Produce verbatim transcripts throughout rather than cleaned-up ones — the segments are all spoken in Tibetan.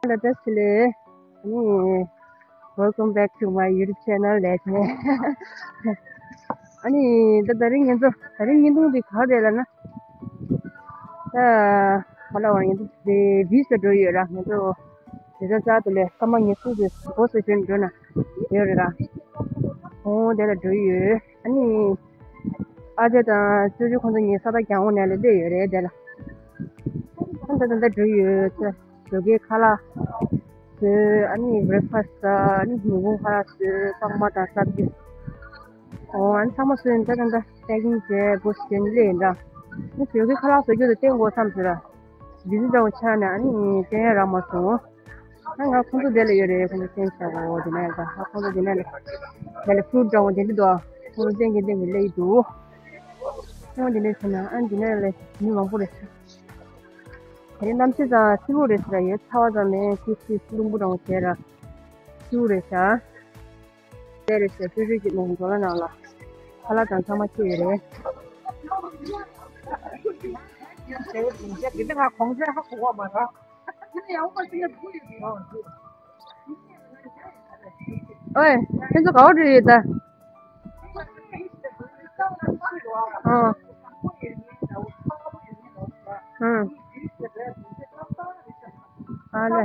ལ་བཀྲ་ཤིས་བདེ་ལེགས། ཨ་ནི། Welcome back to my YouTube channel. ལས་ཆེ། ཨ་ནི་ད་དེ་རིང་ང་ཚོ་དེ་རིང་བརྙན་ཐུང་འདི་ག་རེ་རེད་ལབ་ན། ད་ག་ལ་བར་ང་ཚོ་དེ་བིས་ལ་འགྲོ་ཡོད་ར། ང་ཚོ་དེ་ཚོ་རྩ་དུ་ལས་སྐར་མ་ཉི་ཤུ་དེ་སྒོ་སུ་ཞོན་འགྲོ་ན་ཡོད་རེད་ར། ཨོ་དེ་ལ་འགྲོ་ཡོད། ཨ་ནི། ཨ་ཅེ་དང་ཅོ་ཅོ་ཁོང་ཚོ་གཉིས་ས་ད་གྱང་འོག་ནས་ལ་སླེབས་ཡོད་རེད་དེ་ལ། ཨ་ད་ད་ད་འགྲོ་ཡོད་ཚེ། ཞོགས་ཀའི་ཁ་ལག་བཟོས། ཨ་ནི་བྷི་རེག་ཕ་སི། ཨ་ནི་ཉིན་གུང་ཁ་ལག་བཟོས། པགས་མ་དང་སབ་ཇི། ཨོ་ཨ་ནི་ཚང་མ་བཟོས་ནས་ད་ད་ད་པེ་ཀིང་བྱས་སྒོ་ཞོན་སླེབས་ཡིན་འདྲ། ཨ་ནི་ཞོགས་ཀའི་ཁ་ལག་བཟོ་རྒྱུ་དེ་བསྟན་དགོས་བསམ་ཟེར་ར། བི་ཟི་འདྲ་བོ་ཆགས་ནས་ཨ་ནི་བསྟན་ཡ་རག་མ་སོང་། ཨ་ང་ཁོང་ཚོ་དེ་ལ་ཡོད་རེད། ཁོང་ཚོ་བསྟན་བྱ་གོ་དེ་ནས་ད་ཨ་ཁོང་ཚོ་དེ་ནས་ལ་དེ་ལ་ཕུ་རུ་འདྲ་བོ་དེ་འདྲ་འདུག་ཨ་ཁོང་ཚོ་བསྟན་གྱིན་བསྟན་གྱིན་སླེབས་ཡི་འདུག་ཨ་དེ་ནས་ཟེར་ན་ཨ་དེ་ནས་ལ་མི་མང་པོ་རེད། དེ་རིང་གནམ་གཤིས་ཙང་བསིལ་པོ་རེད་ཟེར་ཡོད། ཚ་བ་ཙམ་མེད། ཏིག་ཏིག་རླུང་བུ་འདྲ་བོ་བྱས་ར། བསིལ་པོ་རེད་ཤག་དེ་རེད་ཤག་ཅོ་ཅོ་གཅིག་ནང་འགྲོ་ལ་ནང་ལ་ཁ་ལག་དང་ཚང་མ་ཁྱེར་ཡོད་རེད། ཨོའི། ཁྱེད་ཚོ་ག་པར་འགྲོ་ཡོད་ད། ཨ། ཨ། ཨ་ལེ།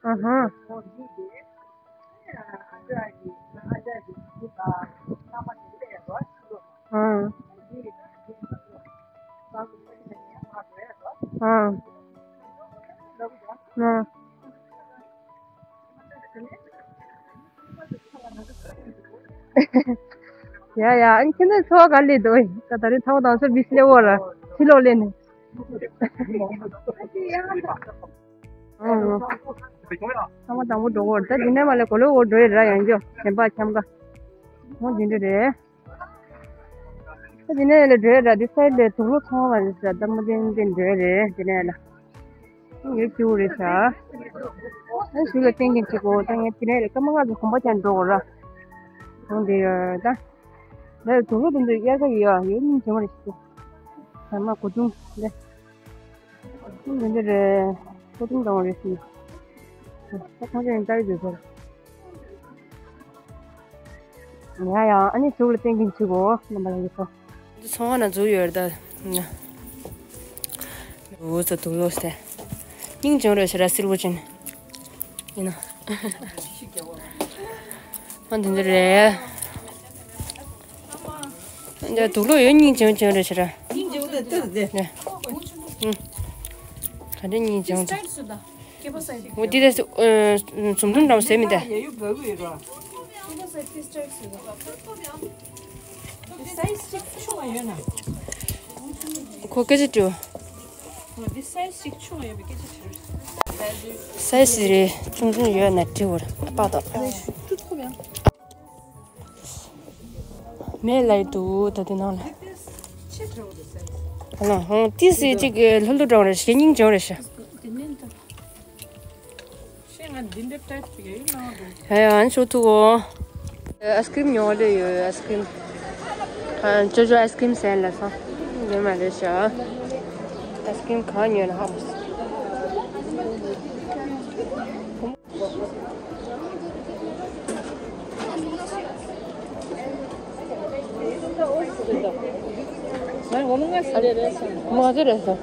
ཨ་ཧ། ཨ། ཨ། ཨ། ཡ་ཡ། ཨ་ནི་ཁྱེད་ཚོའི་འཚོ་བ་ག་ལེ་འདུག་ད་ད་རེས་ཚ་བོ་དང་སོ་བིས་ལེ་འོ་ར་ཕྱི་ལོགས་ལེ་ནས། ཨང་། ཚང་མ་དང་པོ་འགྲོ་གོ་ད་འདི་ནས་མ་ལེ་གོ་ལོ་འོ་འགྲོ་ཡི་ར། ཡང་འཇོ་ནེམ་པ་འཁྱམ་ག་འོ་འདི་འདྲ་རེད། ད་འདི་ནས་ལ་འགྲོ་ཡི་ར། འདི་སའི་ལ་དུག་ལོག་ཚང་བ་རེད་ཤག་ད་མ་འདི་འདི་འགྲོ་ཡི་རེད་འདི་ནས་ལ། ངའི་ཁྱིའུ་རེད་ཤག་ཨ་ཞུ་ལ་བསྟན་གྱིན་བྱེད་དགོས། ད་ངས་དེ་ནས་ལ་སྐར་མ་ལྔ་ཙམ་གོམ་པ་རྒྱག་འགྲོ་དགོས་ར། འོ་འདི་ཡོད་ད། ལ་དུག་ལོག་དེ་འདྲ་དབྱར་ཁ་ཡོད་ཡོད་སྙིང་རྗེ་མོ་རེད་ཤག་ད་མ་གོ་དུང་ལ། འདི་འདི་རེད། ཁོ་ཐུང་དང་རེད་ཤི། ད་ཁོང་ཚོ་ཡང་ལྟ་གི་འདུག་ཟེར། ཡ་ཡ། ཨ་ནི་ཟུག་ལ་བསྟན་གྱིན་འཆི་གོ་རྣམ་པ་ལ་ཡོད་ཁོ། འདི་ཚོང་ཁང་ན་འཛུལ་ཡོད་རེད་ད། འུ་ཚོ་དུག་ལོག་ཟེར། སྙིང་རྗེ་རེད་ཤི་ར་སིལ་བུ་ཅན། ཡིན་ན། ཨ་འདི་འདི་རེད། འདི་དུག་ལོག་ཡོད་སྙིང་རྗེ་རྗེ་རེད་ཤི་ར། སྙིང་རྗེ་པོ་དེ་ལྟོས་དེ། ནས། ཨུ། ག་འདྲ་སྙིང་རྗེ་པོ་དེ། འོ་འདི་དེ་ཟུམ་འཛུམ་འདྲ་བོ་ཟེར་མི་དེ། ཁོ་སྐད་ཆ་དྲིས། སའི་སི་རེད། ཆུང་ཆུང་ཡོད་ན་དྲི་བར་པ་དང་། མེད་ལབ་འདུག་ད་དེ་ནང་ལ། ཧ་ལམ་ཧོང་ཏི་སི་གཅིག་ལྷུ་ལྷུ་འདྲ་བོ་རེད་ཤི། སྙིང་རྗེ་པོ་རེད་ཤི། ཡ་ཡ། ཨ་ནི་ཤོག་ཐུག་གོ། ཨའི་སི་ཀྲིམ་ཉོ་བ་ལོས་ཡོད། ཨའི་སི་ཀྲིམ། ཨ་ཅོ་ཅོ་ཨའི་སི་ཀྲིམ་ཟེར་ལ་སོང་། ཉོས་མ་རེད་ཤག་ཨའི་སི་ཀྲིམ་ག་ཉོས་ན་ཧ་མ་སོང་། ང་ཚོ་རེད་ཟེར།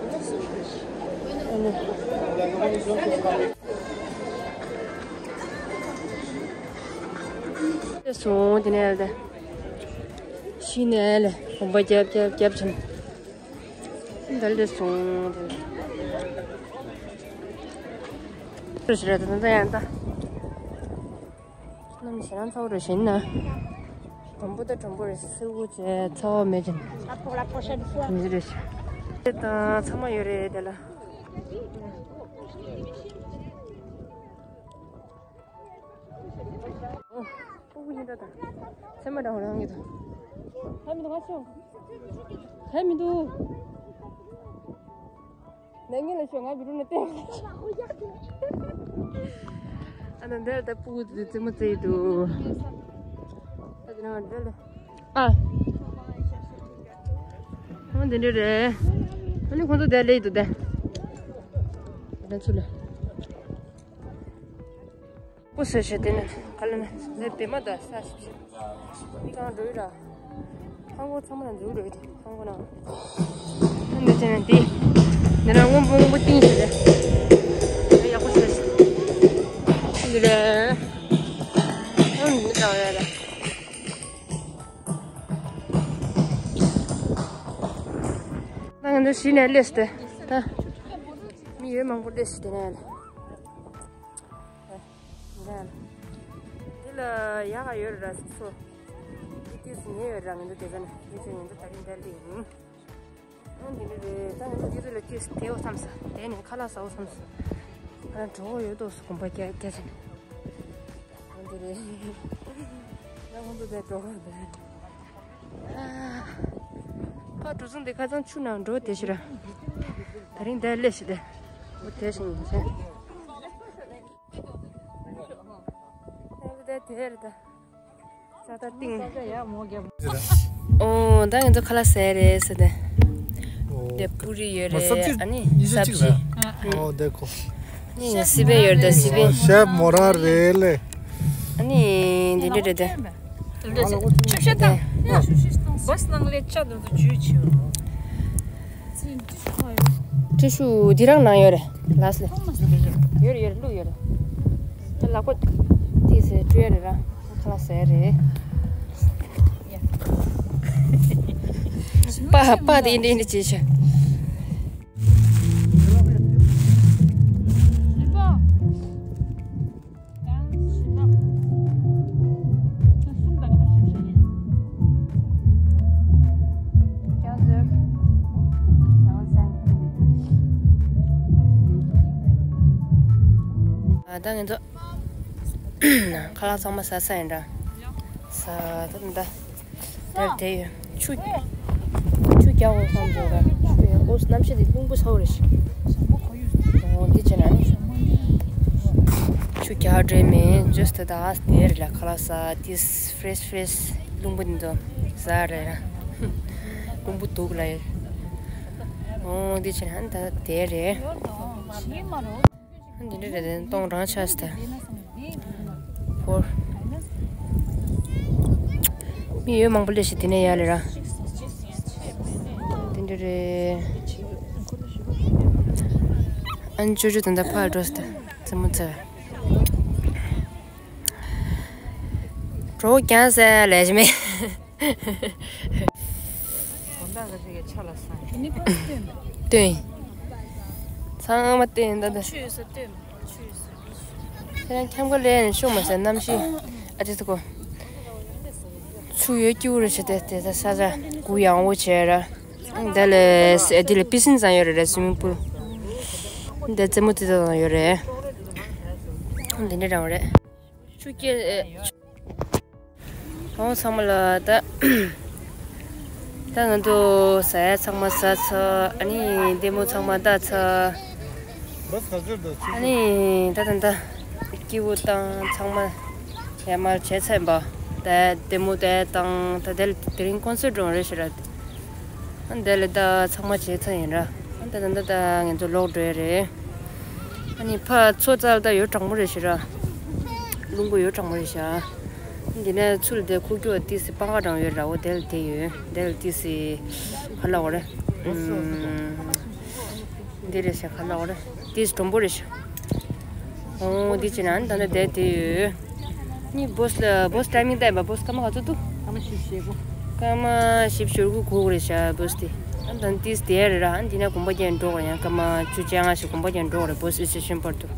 སོང་དེ་ནས་ལ། ཤི་ནས་ལ་གོམ་པ་རྒྱབ་རྒྱབ་རྒྱབ་ཕྱིན། འདལ་དེ་སོང་དེ། རེད་རེད་ད་ད་ཡང་ད། གནམ་ཞེ་དྲག་ཚ་བོ་རེད་ཤི་ན། དྲོན་པོ་ད་དྲོན་པོ་རེད། སིལ་བུ་བྱས་ཚ་བ་མེད་ཅིང་། ཨ་ཕོག་ལ་ཕོག་ཤ་འདི་སོ། མི་རེད་ཤི། དེ་དང་ཚང་མ་ཡོད་རེད་དེ་ལ། ཨོ། སྤུ་གུ་ཡིན་ད་ད། ཚེར་མ་འདྲ་བོ་རང་གི་ད། ཧ་མི་འདུག་ང་ཆོ། ཧ་མི་འདུག་ནས་ངེད་ལ་ཤོག་ང་གི་རུ་ནས་བསྟན། ཨ་ན་འདིར་ད་སྤུ་གུ་རྩེད་མོ་རྩེ་ཡི་འདུག་ཨ་དེ་ན་འདིར་ལ། ཨ། ཨ་འདི་འདྲ་རེད། ཨ་ནི་ཁོང་ཚོ་དེ་ལས་འདུག་དེ། ན་ཚུ་ལ། པོ་སེ་ཤེ་དེ་ནི་ག་ལ་ནི་ལས་བེ་མ་ད་ས་ཤི་ཤི། མི་གང་འགྲོ་ཡི་ར། ཧང་གོ་ཚང་མ་ན་འཛུལ་འགྲོ་ཡི་ཧང་གོ་ན། འདི་ཅན་འདི། འདི་ན་སྔོན་པོ་སྔོན་པོ་ཏིང་ཤི་རེད། ཡག་པོ་ཤི་ཤི། འདི་རེད། ཨང་འདི་ན་རེད། ང་ཚོ་གཞི་ནས་སླེབས་ཏེ། ད། མི་ཡོད་མང་པོ་སླེབས་ཏེ་ནས། འདི་ལ་ཡག་ག་ཡོད་ར་སོ། འདི་དུས་སུ་ཉེ་ཡོད་ར་ང་ཚོ་དེ་ཚོ་ནས་འདི་ཚོ་ང་ཚོ་ད་རིང་འདིར་སླེབས་ཡིན། ཨང་འདི་འདྲ་རེད། ད་ང་ཚོ་འདི་ཚོ་ལ་དུས་སུ་དེའོ་བསམ་ས། དེ་ནས་ཁ་ལག་ཟའོ་བསམ་ས། ང་འགྲོ་འོ་ཡོད་དོ་སུ་གོམ་པ་རྒྱག་རྒྱག་ཅིང་། འདི་རེད། ང་ཁོང་ཚོ་དེ་འགྲོ་ག་རེད། ཕ་གྲུ་གཟིངས་དེ་ཁ་སང་ཆུ་ནང་འགྲོ་དེ་ཤི་ར། ད་རིང་དེ་སླེབས་ཤི་དེ། འོ་དེ་ཤི་ཡིན་ཟེར། ང་ཚོ་དེ་དེ་རེད་ད། ས་ད་ཏིང་། ཨོ་ད་ང་ཚོ་ཁ་ལག་ཟས་རེད་ཟེར་དེ། དེ་པུ་རི་ཡོད་རེད། ཨ་ནི་སབ་ཇི། ཨོ་དེ་ཁོ། ནི་སི་པན་ཡོད་རེད་ད་སི་པན། ཤེབ་མོ་ར་རེད་ལེ། ཨ་ནི་འདི་འདྲ་རེད་དེ། ཆུ་ཤ་དང་། བས་ནང་ལས་ཆ་དུ་དུ་ཇུས་ཆེ། ཏི་ཤུ་འདི་རང་ནང་ཡོད་རེད། ལགས་སེ། ཡོད་རེད་ཡོད་རེད་བླུགས་ཡོད་རེད། ད་ལག་པ་དེ་ཟེར་སྤྲོད་རེད་ར། ཁ་ལག་ཟས་རེད། པ་པ་དེ་འདྲ་འདྲ་བྱེད་ཤག་ད་ང་ཚོ་ཁ་ལག་ཚང་མ་ཟ་ས་ཡིན་འདྲ། ཟ་ད་ད། དེར་དེ་ཡོད། ཆུ། ཆུ་རྒྱག་འོང་བསམ་བྱུང་ར། ཆུ་ཡོད། ཨོ་གནམ་གཤིས་དེ་རླུང་བུ་ཚ་བོ་རེད་ཤག་ཨོ་འདི་བྱས་ན་ནི། ཆུ་རྒྱག་འདྲེ་མེད་ཇོས་དེ་ད་དེ་རེད་ལ་ཁ་ལག་ཟ་དེ་ཕྲེཤ་ཕྲེཤ་རླུང་བུ་འདི་ཚོ་ཟ་རེད་ར། རླུང་བུ་དུག་ལ་ཡོད། ཨོ་འདི་བྱས་ན་ནི་ད་དེ་རེད། འདི་འདྲ་རེད་དེ་སྟོང་རང་ཆགས་སི་ད། ཧོར། མི་ཡོད་མང་པོ་སླེབས་ཤིག་དེ་ནས་ཡར་ལས་ར། དེ་འདྲ་རེད། ཨན་ཅོ་ཅོ་དེ་འདྲ་ཕར་འགྲོ་སི་ད། རྩེད་མོ་རྩེ་བ། གྲོགས་ཀྱང་ཟེར་ལས་ཞིག་མེད། དོན་དག་ག་ཞིག་གི་ཆ་ལ་སང་། སྟོན། ཚང་མ་སྟོན་ད་ད། ཆུ་ཡོད་ས་སྟོན། ཆུ་ཡོད་ས། ཁྱེད་རང་ཁྱམས་ཁ་ལས་ནས་ཤོག་མ་ཟེར་གནམ་གཤིས། ཨ་ཙི་ཙི་གོ། ཆུ་ཡོད་སྐྱིད་པོ་རེད་བྱས་ཏེ་དེ་ད་ས་ཆ་གུ་ཡངས་པོ་བྱས་ར། འདི་ལས་འདི་ལས་པི་སིན་ཙང་ཡོད་རེད་རེད་སུའི་མིང་པུལ། འདི་རྩེད་མོ་རྩེ་ས་ཙང་ཡོད་རེད། འདི་འདྲ་རང་རེད། ཆུ་རྐྱལ། ཨོ་ཚང་མ་ལ་ད། ད་ང་ཚོ་ཟ་ཡ་ཚང་མ་ཟ་ཚར། ཨ་ནི་ལྟད་མོ་ཚང་མ་ལྟ་ཚར། ཨ་ནི་ད་ད་ད་སྐྱིད་པོ་བཏང་ཚང་མ་ཡར་མར་བྱས་ཚར་ཡིན་པ། ད་ལྟད་མོ་དེ་བཏང་ད་དེ་དེ་རིང་ཀོན་སར་ཊི་རང་རེད་ཤག་ར། ཨ་འདི་ལ་ད་ཚང་མ་བྱས་ཚར་ཡིན་ར། ཨ་ད་ད་ད་ད་ང་ཚོ་ལོག་འགྲོ་ཡ་རེད། ཨ་ནི་ཕར་མཚོ་རྩ་ལ་ད་ཡོད་གྲང་མོ་རེད་ཤག་ར། རླུང་བུ་ཡོད་གྲང་མོ་རེད་ཤག་ཨ་འདི་ནས་ཚུར་དེ་ཁུག་ཀྱོག་ཏི་སི་སྤང་ཁ་གྲང་ཡོད་ར། འོ་དེ་ལ་དེ་ཡོད། དེ་ལ་ཏི་སི་ག་ལ་འོ་རེད། ཨུམ། འདི་རེད་ཤག་ག་ལ་འོ་རེད། ཏི་སི་གྲང་པོ་རེད་ཤག་ཨོ་འདི་བྱས་ན་ཨ་ནི་ད་ལྟ་བསྡད་དེ་ཡོད། ནི་བོས་ལ་བོས་ཊའི་མིང་བལྟས་པ་བོས་སྐར་མ་ག་ཚོད་འདུག་སྐར་མ་བཞི་བཅུ་ཞེ་དགུ། སྐར་མ་བཞི་བཅུ་ཞེ་དགུ་འགོར་རེད་ཤག་བོས་དེ། ཨ་ནི་ད་ལྟ་ཏིས་དེ་རེད་ར། ཨ་ནི་དེ་ནས་གོམ་པ་རྒྱག་འགྲོ་དགོས་རེད། ཡང་སྐར་མ་བཅུ་བཅོ་ལྔ་ཞིག་གོམ་པ་རྒྱག་འགྲོ་དགོས་རེད་བོས་སི་ཊེ་ཤན་བར་དུ།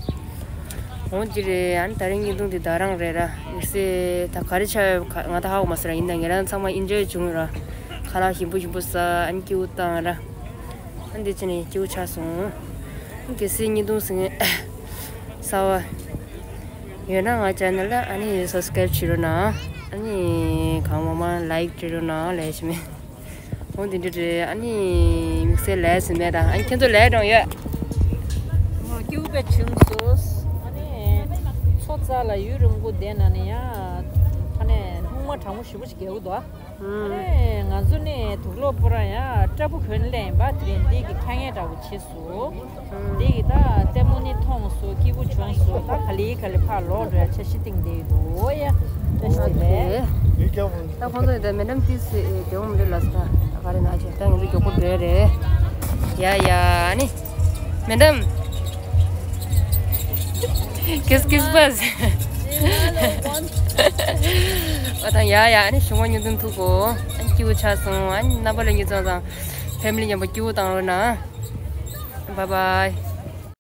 འོ་འདི་རེད། ཨ་ནི་ད་རིང་བརྙན་ཐུང་འདི་ད་རང་རེད་ར། དམིགས་བསལ་ད་ག་རེ་ཆགས་ཡོད་ང་ད་ཧ་གོ་མ་སོང་ར། ཡིན་ད་ང་རང་ཚང་མ་ཨིན་ཇོའི་བྱུང་ཡོད་ར། ཁ་ལག་ཞིམ་པོ་ཞིམ་པོ་ཟ། ཨ་ནི་སྐྱིད་པོ་བཏང་ར། ཨ་འདི་བྱས་ནས་སྐྱིད་པོ་ཆགས་སོང་། གལ་སྲིད་བརྙན་ཐུང་གཟིགས་གསར་པ་ཡོད་ན་ང་ཅེ་ནལ་ལ་ཨ་ནི་སབ་སི་ཀ་རེབ་བྱེད་རོགས་གནང་། ཨ་ནི་གང་མང་མང་ལའིག་བྱེད་རོགས་གནང་། ལས་ཞིག་མེད། འོ་འདི་འདྲ་རེད། ཨ་ནི་དམིགས་བསལ་ལས་ཞིག་མེད་ད། ཨ་ནི་ཁྱེད་ཚོ་ལས་གྲོང་ཡོད། ང་སྐྱིད་པོ་དཔེ་བྱུང་སོང་། ཨ་ནི་མཚོ་རྩ་ལ་ཡུན་རིང་པོ་བསྡད་ན་ནི་ཡང་ཨ་ནི་སྣུམ་མ་གྲང་མོ་ཞེ་པོ་ཞིག་རྒྱག་གི་འདུག་ཨ་རེ། ང་ཚོ་ནི་དུག་ལོག་སྤུ་ར་ཡང་སྐྲ་སྤུ་གོན་ལེན་པ་དེ་རིང་འདི་གི་ཁ་ངན་འདྲ་པོ་བྱས་སོང་། འདི་གི་ད་ལྟད་མོ་ནི་མཐོང་སོང་། སྐྱིད་པོ་བྱུང་སོང་། ད་ག་ལེ་ག་ལེ་ཕར་ལོག་འགྲོ་ཡ་འཆར་གཞི་བཏིང་བསྡད་ཡོད་འདུག་ཡ། བཀྲ་ཤིས་བདེ་ལེགས། ད་ཁོང་ཚོ་ཡི་ད་མེ་ཌམ་ཏིས་སི་དེ་འོང་མི་འདུག་ལ་སོ། ད་ག་རེ་ན་ཆེ་ད་ང་ཚོ་མགྱོགས་པོ་འགྲོ་ཡ་རེད། ཡ་ཡ་ཨ་ནི། མེ་ཌམ། Qu'est-ce qui se passe? ཨ་ད་ཡ་ཡ་ཨ་ནི་གཞུང་བ་ཉིན་དུ་ཐུག་གོ། ཨ་ནི་སྐྱིད་པོ་ཆགས་སོང་། ཨ་ནི་རྣམ་པ་ལྷན་རྒྱས་ཚང་ཚང་ཕེ་མི་ལི་མཉམ་པོ་སྐྱིད་པོ་བཏང་རོགས་གནང་། Bye bye.